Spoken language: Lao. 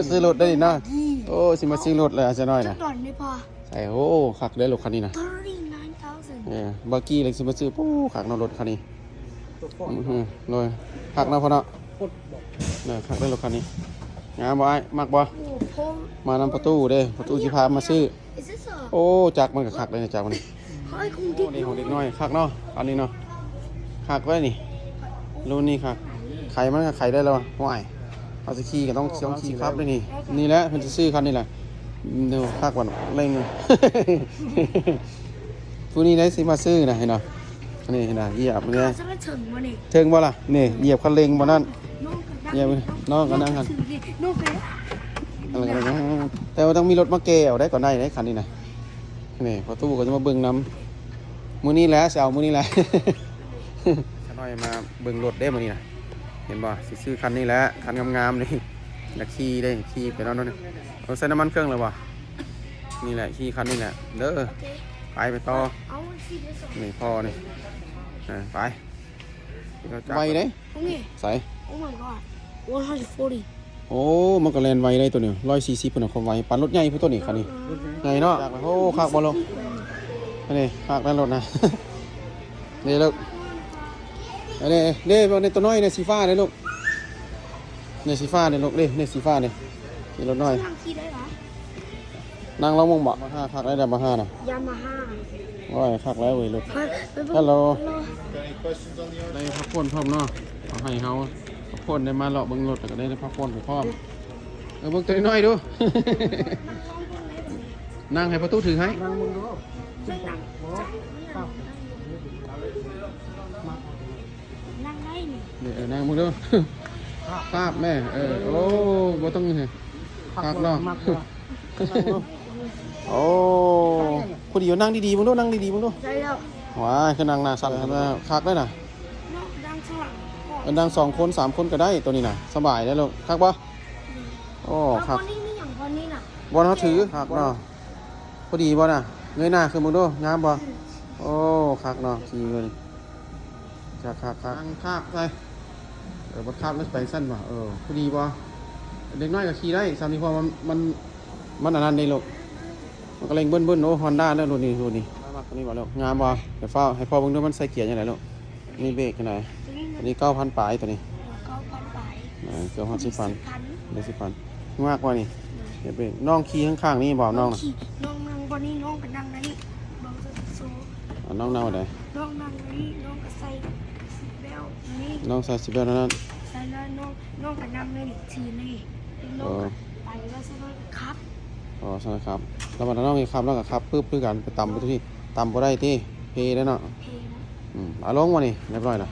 ຊື້ລົດໄດ້ນີ້ນະ. ໂອ້ ຊິມາຊື້ລົດແລ້ວຊະໜ້ອຍນະ. ຈັກດອນນີ້ພໍ? ໃສ່ ໂອ້ ຄັກເດ້ລົດຄັນນີ້ນະ. Thirty-nine thousand. ເອີ ບັກກີ້ເລີຍຊິມາຊື້. ໂອ້ ຄັກເນາະລົດຄັນນີ້. ອືມ ໂດຍ ຄັກເນາະພໍ່ເນາະ. ເອີ ຄັກເດ້ລົດຄັນນີ້. ງາມບໍ່ອ້າຍ? ມັກບໍ່? ໂອ້ ມານຳພໍ່ຕູ້ເດ້. ພໍ່ຕູ້ຊິພາມາຊື້. ໂອ້ ຈັກມັນກໍຄັກເດ້ຈັກມັນ. ໂອ້ ນີ້ຂອງເດັກນ້ອຍ ຄັກເນາະ ອັນນີ້ເນາະ. ຄັກເດ້ນີ້ ລຸ້ນນີ້ຄັກ. ໄຂມັນກໍໄຂໄດ້ແລ້ວ. ໂອ້ຍ ເຮົາຊິຂີ່ກໍຕ້ອງ ຕ້ອງຂີ່ຂັບເດ້ນີ້. ນີ້ແຫຼະ ເພິ່ນຊິຊື້ຄັນນີ້ແຫຼະ. ເດີ ຄັກວ່າເລັ່ງ. ຜູ້ນີ້ໄດ້ຊິມາຊື້ນະ ເຫັນບໍ່? ນີ້ນະ ຢຽບເລີຍ. ເຖິງບໍ່ນີ້? ເຖິງບໍ່ລະ? ນີ້ ຢຽບຄັນເລັ່ງບໍ່ນັ້ນ. ຢຽບ ນ້ອງກໍນັ່ງຫັ້ນ. ແຕ່ວ່າຕ້ອງມີລົດມາແກ່ເອົາໄດ້ ກ່ອນໄດ້ເດ້ຄັນນີ້ນະ. ນີ້ ພໍ່ຕູ້ກໍຈະມາເບິ່ງນຳ. ມື້ນີ້ແຫຼະ ຊິເອົາມື້ນີ້ແຫຼະ. ຂ້ານ້ອຍມາເບິ່ງລົດເດ້ມື້ນີ້ນະ. ເຫັນບໍ່? ຊິຊື້ຄັນນີ້ແຫຼະ ຄັນງາມໆນີ້. ຢາກຂີ່ເດ້ ຂີ່ໄປນຳໂດດນີ້. ເອົາໃສ່ນ້ຳມັນເຄື່ອງແລ້ວບໍ່? ນີ້ແຫຼະ ຂີ່ຄັນນີ້ແຫຼະເດີ. ໄປ ໄປຕໍ່. ນີ້ພໍ່ນີ້. ເອີ ໄປ. ໄວເດ້. ນີ້ ໃສ? Oh my god. One hundred forty. ໂອ້ ມັນກໍແລ່ນໄວເດ້ໂຕນີ້ ຮ້ອຍສີ່ສິບພຸ້ນນະ ຄວາມໄວ ປານລົດໃຫຍ່ພຸ້ນໂຕນີ້ຄັນນີ້. ເອີ ໃຫຍ່ເນາະ. ໂອ້ ຄັກບໍ່ລູກ? ອັນນີ້ຄັກນະລົດນະ. ເດ້ລູກ ອັນນີ້ເດ້ ເບິ່ງໃນໂຕນ້ອຍໃນສີຟ້າເດ້ລູກ. ໃນສີຟ້ານີ້ລູກເດ້ ໃນສີຟ້ານີ້ ມີລົດນ້ອຍ. ນັ່ງຂີ່ໄດ້ຫວາ? ນັ່ງລອງເບິ່ງບໍ່? ຍາມາຮ່າ ຄັກໄດ້ ຍາມາຮ່ານະ. ຍາມາຮ່າ. ໂອ້ຍ ຄັກແລ້ວເວີຍລົດ. ຮະ ຮັລໂຫຼ ຮັລໂຫຼ. ໄດ້ພັກຜ່ອນພ້ອມເນາະ ເອົາໃຫ້ເຮົາພັກຜ່ອນ ໄດ້ມາເລາະເບິ່ງລົດ ແລ້ວກໍໄດ້ ໄດ້ພັກຜ່ອນໄປພ້ອມ. ເອີ ເບິ່ງໂຕນ້ອຍໆດູ. ນັ່ງໃຫ້ພໍ່ຕູ້ຖືໃຫ້. ນັ່ງເບິ່ງດູ. ນັ່ງໄດ້ນີ້. ເອີ ນັ່ງເບິ່ງດູ. ຄາບແມ່. ເອີ ໂອ້ ບໍ່ຕ້ອງໃຫ້. ຄັກເນາະ. ໂອ້ ພໍດີຢູ່. ນັ່ງດີໆເບິ່ງດູ ນັ່ງດີໆເບິ່ງດູ. ໄດ້ແລ້ວ. ວ້າຍ ຄືນັ່ງໜ້າສັ່ນ. ຄັກເດ້ນະ. ເນາະ ນັ່ງສອງ ເອີ ນັ່ງສອງຄົນສາມຄົນກໍໄດ້ໂຕນີ້ນະ ສະບາຍເດ້ລູກ. ຄັກບໍ່? ໂອ້ ຄັກ. ບ່ອນນີ້ມີຫຍັງ? ບ່ອນນີ້ນະ ບ່ອນເຮົາຖື. ຄັກເນາະ. ພໍດີບໍ່ນະ? ເງີຍໜ້າຂຶ້ນເບິ່ງດູ ງາມບໍ່? ໂອ້ ຄັກເນາະ ຂີ່ເລີຍ. ຄັກໆໆ ຄາບໃສ່. ເອີ ບໍ່ຄາບແລ້ວໄປຊັ້ນບໍ່? ເອີ ພໍດີບໍ່? ເດັກນ້ອຍກໍຂີ່ໄດ້ສ່ຳນີ້ ເພາະວ່າມັນ ມັນ ມັນອັນນັ້ນເດ້ລູກ ມັນກໍເລັ່ງບຶ້ນໆ. ໂອ້ ຮອນດ້າເດີ ລົດນີ້ ລົດນີ້. ມັກໂຕນີ້ບໍ່ລູກ? ງາມບໍ່? ດຽວຟ້າວໃຫ້ພໍ່ເບິ່ງດູ ມັນໃສ່ເກຍຈັ່ງໃດລູກ? ມີເບຣກຈັ່ງໃດ? ໂຕນີ້ເກົ້າພັນປາຍ ໂຕນີ້ ເກົ້າພັນປາຍ. ເອີ ເກືອບຮອດສິບພັນ ສິບພັນ ໄດ້ສິບພັນ. ມັກບໍ່ນີ້? ໂດຍ. ເຮັດເບຣກ. ນ້ອງຂີ່ຂ້າງໆນີ້ບໍ່? ນ້ອງນະ ນ້ອງຂີ່ ນ້ອງນັ່ງບ່ອນນີ້ ນ້ອງກໍນັ່ງໄດ້. ເບິ່ງໂຊ ນ້ອງນັ່ງໄດ້. ນ້ອງນັ່ງນີ້ ນ້ອງກໍໃສ່ຊີດເບວນີ້. ນ້ອງໃສ່ຊີດເບວນັ້ນ. ໃສ່ແລ້ວນ້ອງ ນ້ອງກໍນັ່ງໄດ້ນີ້ ຖືນີ້ ນ້ອງກໍໄປແລ້ວຊັ້ນນ້ອງກໍຂັບ. ອໍ ຊັ້ນຂັບ. ແລ້ວບັດນ້ອງນີ້ຂັບ ນ້ອງກໍຂັບປຶບຄືກັນ ໄປຕຳໄປທຸກທີ່. ຕຳບໍ່ໄດ້ຕິ? ເພແລ້ວເນາະ. ເພແລ້ວ. ອືມ ເອົາລົງມານີ້ ຮຽບຮ້ອຍລະ.